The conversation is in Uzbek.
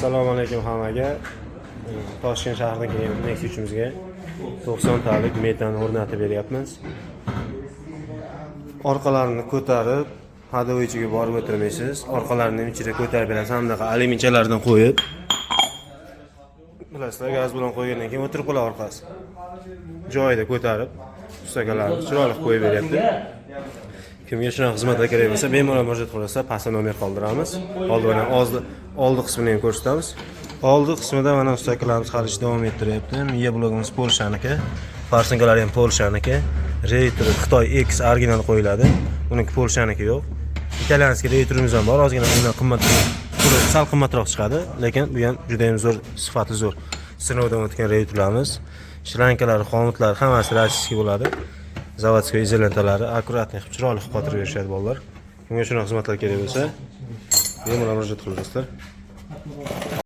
Assalomu alaykum hammaga. Toshkent shahridan kelgan Nexia 3imizga 90 talik metan o'rnatib beryapmiz. Orqalarini ko'tarib, ходовой ichiga borib o'tirmaysiz. Orqalarini ham ichida ko'tarib berasiz. Hamma alyuminchalardan qo'yib. Bilasizlar, gaz bilan qo'ygandan keyin o'tirib qoladi orqasi. Joyida ko'tarib, ustakalarni chiroyli qilib qo'yib beryapti. Kimga shunaqa xizmatlar kerak bo'lsa, bemalol murojaat qilsa, pastda nomer qoldiramiz. Oldi bilan oldi qismini ham ko'rsatamiz. Oldi qismida mana ustakalarimiz hali ish davom ettiryapti. Miya blogimiz Polshaniki, форсунка lari ham Polshaniki. Radiator Xitoy X original qo'yiladi. Uniki Polshaniki yo'q. Итальянский radiatorimiz ham bor, ozgina undan qimmat, puli sal qimmatroq chiqadi, lekin bu ham juda ham zo'r, sifati zo'r. Sinovdan o'tgan radiatorlarimiz, шланга lari, хомут lari hammasi российский bo'ladi. Заводской izolentalari аккуратный qilib, chiroyli qilib qotirib berishadi bolalar. Kimga shunaqa xizmatlar kerak bo'lsa, bemalol murojaat qilasizlar.